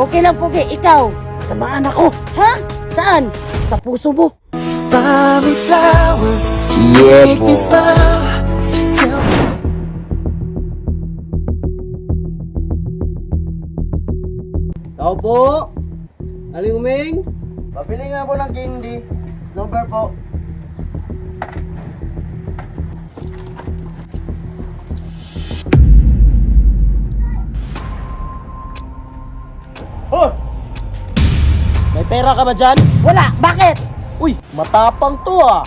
Okay lang, Pogi. Ikaw? Tamaan ako. Ha? Saan? Sa puso mo. Buy me flowers, Yeah, make me smile. Tell me. Tao po! Aling Uming! Pabili nga po ng candy. Snowbear po. Oh! May pera ka ba dyan? Wala. Bakit? Uy, matapang to ah.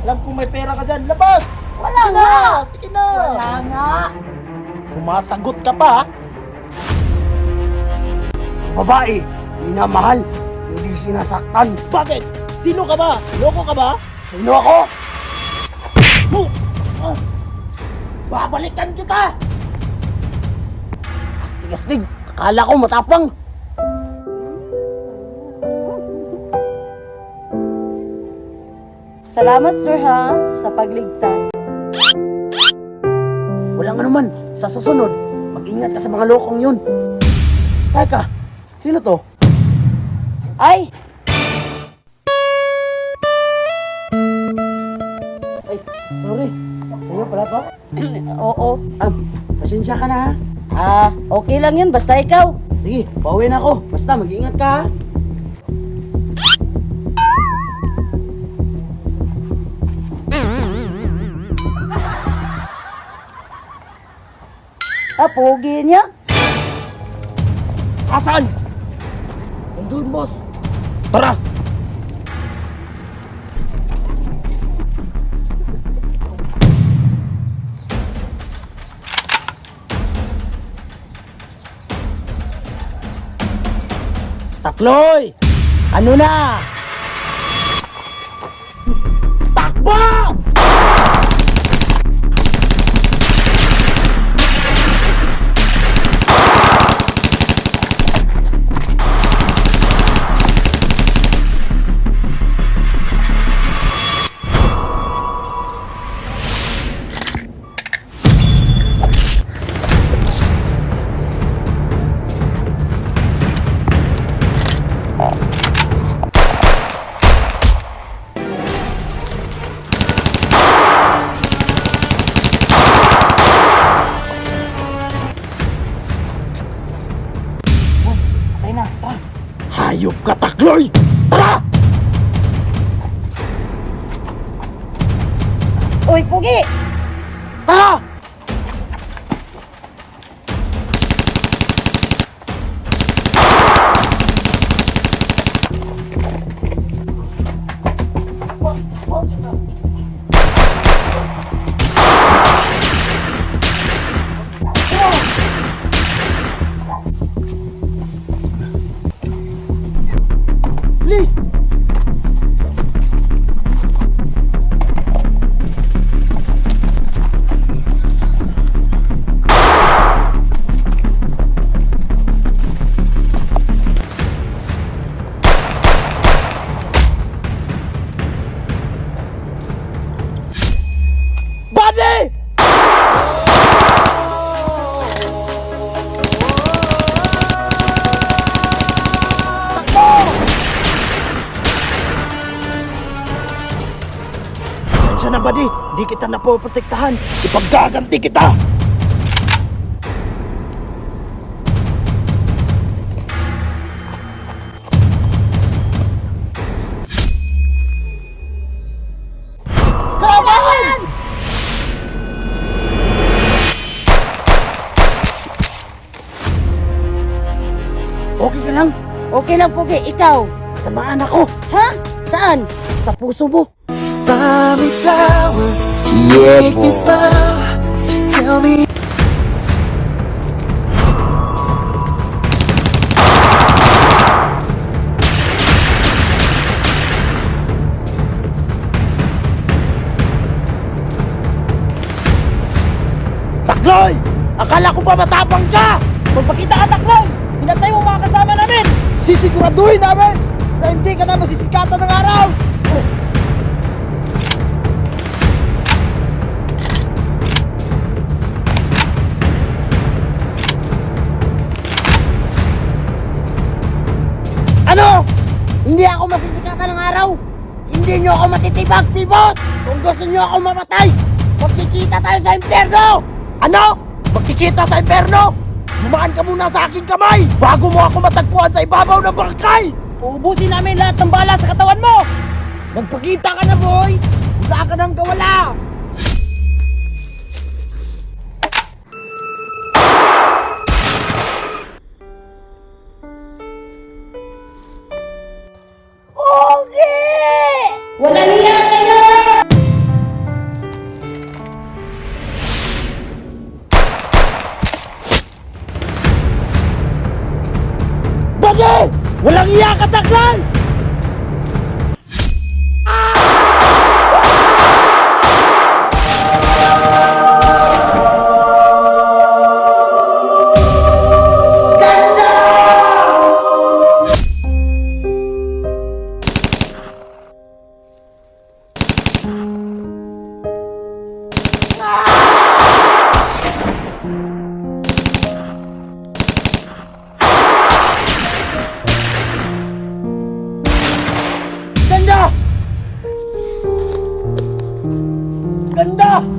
Alam kong may pera ka dyan. Labas! Wala Sige nga. na! Sige na! Wala nga. Sumasagot ka pa ah. Babae, minamahal, hindi sinasaktan. Bakit? Sino ka ba? Loko ka ba? Sino ako? Huh! Ah! Babalikan kita! Astig-astig, akala ko matapang. Salamat, sir, ha? Sa pagligtas. Walang anuman, sa susunod, mag-ingat ka sa mga lokong yun. Teka, sino to? Ay! Ay, sorry. Sa'yo pala to? Oo. Ah, pasensya ka na ha. Ah, okay lang yun. Basta ikaw. Sige, pauwi na ako. Basta mag-ingat ka ha. Ah, pogi niya. Asan? Nandun, boss. Tara! Takloy! Ano na? Takbo! Boss, patay na. Tara! Hayop ka, Takloy! Tara! Uy, pogi! Tara! Please! Buddy! Pasensya na, buddy. Hindi kita napoprotektahan. Ipaggaganti kita! Kailangan! Okay ka lang? Okay lang, Pogi. Ikaw? Tamaan ako. Ha? Saan? Sa puso mo. Buy me flowers, make me smile. Tell me. Takloy! Akala ko pa matapang ka! Magpakita ka, Takloy! Pinatay mo mga kasama namin! Sisiguraduhin namin na hindi ka na masisikatan ng araw! Hindi ako masisikatan ng araw! Hindi niyo ako matitibag, pibot! Kung gusto niyo ako mamatay, magkikita tayo sa impyerno! Ano? Magkikita sa impyerno? Dumaan ka muna sa aking kamay bago mo ako matagpuan sa ibabaw ng bangkay! Uubusin namin lahat ng bala sa katawan mo! Magpakita ka na, boy! Wala ka nang kawala! Pogi! Wala niya kayo! Bagay! Walang iya ka, taklay! Ganda! Ganda!